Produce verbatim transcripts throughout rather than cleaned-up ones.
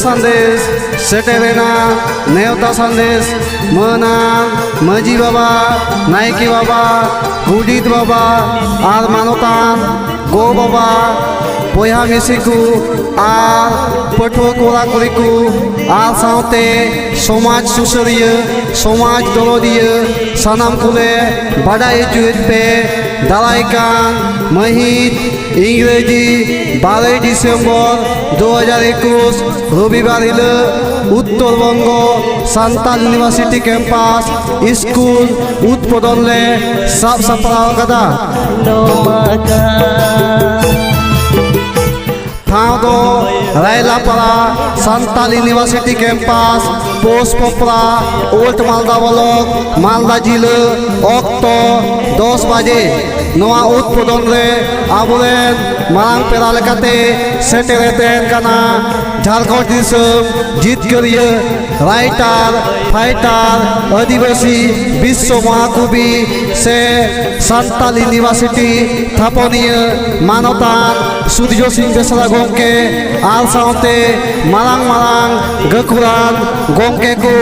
ᱥᱟᱸᱫᱮᱥ ᱥᱮᱴᱮᱨᱮᱱᱟ᱾ ᱱᱮᱣᱛᱟ ᱥᱟᱸᱫᱮᱥ ᱢᱟᱹᱱᱟᱱ ᱢᱟᱹᱡᱷᱤ ᱵᱟᱵᱟ, ᱱᱟᱭᱠᱮ ᱵᱟᱵᱟ, ᱜᱚᱰᱮᱛ ᱵᱟᱵᱟ ᱟᱨ ᱢᱟᱱᱚᱛᱟᱱ ᱜᱚ ᱵᱟᱵᱟ, ᱵᱚᱭᱦᱟ ᱢᱤᱥᱤ ᱠᱚ ᱟᱨ ᱯᱟᱹᱴᱷᱩᱣᱟᱹ ᱠᱚᱲᱟ ᱠᱩᱲᱤ ᱠᱚ ᱟᱨ ᱥᱟᱶᱛᱮ ᱥᱚᱢᱟᱡᱽ ᱥᱩᱥᱟᱹᱨᱤᱭᱟᱹ, ᱥᱚᱢᱟᱡᱽ ᱫᱚᱨᱚᱫᱤᱭᱟᱹ ᱥᱟᱱᱟᱢ ᱠᱚᱞᱮ ᱵᱟᱰᱟᱭ ᱦᱚᱪᱚᱭᱮᱫ ᱯᱮ, ᱫᱟᱨᱟᱭ ᱠᱟᱱ ᱢᱟᱹᱦᱤᱛ ᱤᱝᱨᱮᱡᱤ ᱵᱟᱨᱚᱭ ᱰᱤᱥᱮᱢᱵᱚᱨ ᱫᱩ ᱦᱟᱡᱟᱨ ᱮᱠᱩᱥ ᱨᱚᱵᱤᱵᱟᱨ ᱦᱤᱞᱳᱜ Uttar Banga Santal university campus school ᱩᱫᱵᱳᱫᱚᱱ ᱞᱮ ᱥᱟᱵ ᱥᱟᱯᱲᱟᱣ ᱟᱠᱟᱫᱟ᱾ ᱴᱷᱟᱶ ᱫᱚ Raylapara Santal university campus, post Popra, Old Malda block, Malda ᱡᱤᱞᱟᱹ᱾ ᱚᱠᱛᱚ ᱫᱚᱥ ᱵᱟᱡᱮ᱾ ᱱᱚᱣᱟ ᱩᱫᱵᱳᱫᱚᱱ ᱨᱮ ᱟᱵᱚᱨᱮᱱ ᱢᱟᱨᱟᱝ ᱯᱮᱲᱟ ᱞᱮᱠᱟᱛᱮ ᱥᱮᱴᱮᱨᱮ ᱛᱟᱦᱮᱱ ᱠᱟᱱᱟ ᱡᱷᱟᱲᱠᱷᱚᱸᱰ ᱫᱤᱥᱚᱢ ᱡᱤᱛᱠᱟᱹᱨᱤᱭᱟᱹ, ᱨᱟᱭᱴᱟᱨ, ᱯᱷᱟᱭᱴᱟᱨ, ᱟᱹᱫᱤᱵᱟᱹᱥᱤ ᱵᱤᱥᱥᱚ ᱢᱚᱦᱟᱠᱚᱵᱤ ᱥᱮ ᱥᱟᱱᱛᱟᱞ ᱤᱭᱩᱱᱤᱵᱷᱟᱨᱥᱤᱴᱤ ᱛᱷᱟᱯᱚᱱᱤᱭᱟᱹ ᱢᱟᱱᱚᱛᱟᱱ ᱥᱩᱨᱡᱚ ᱥᱤᱝ ᱵᱮᱥᱨᱟ ᱜᱚᱢᱠᱮ ᱟᱨ ᱥᱟᱶᱛᱮ ᱢᱟᱨᱟᱝ ᱢᱟᱨᱟᱝ ᱜᱟᱹᱠᱷᱩᱲᱟᱱ ᱜᱚᱢᱠᱮ ᱠᱚ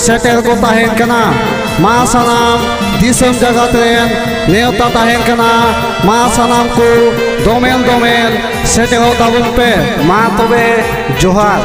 ᱥᱮᱴᱮᱨ ᱠᱚ ᱛᱟᱦᱮᱱ ᱠᱟᱱᱟ᱾ ᱢᱟ ᱥᱟᱱᱟᱢ ᱫᱤᱥᱚᱢ ᱡᱟᱠᱟᱛ ᱨᱮᱱ ᱱᱮᱣᱛᱟ ᱛᱟᱦᱮᱱ ᱠᱟᱱᱟ, ᱢᱟ ᱥᱟᱱᱟᱢ ᱠᱚ ᱫᱚᱢᱮᱞ ᱫᱚᱢᱮᱞ ᱥᱮᱴᱮᱨᱚᱜ ᱛᱟᱵᱚᱱ ᱯᱮ᱾ ᱢᱟ ᱛᱚᱵᱮ ᱡᱚᱦᱟᱨ᱾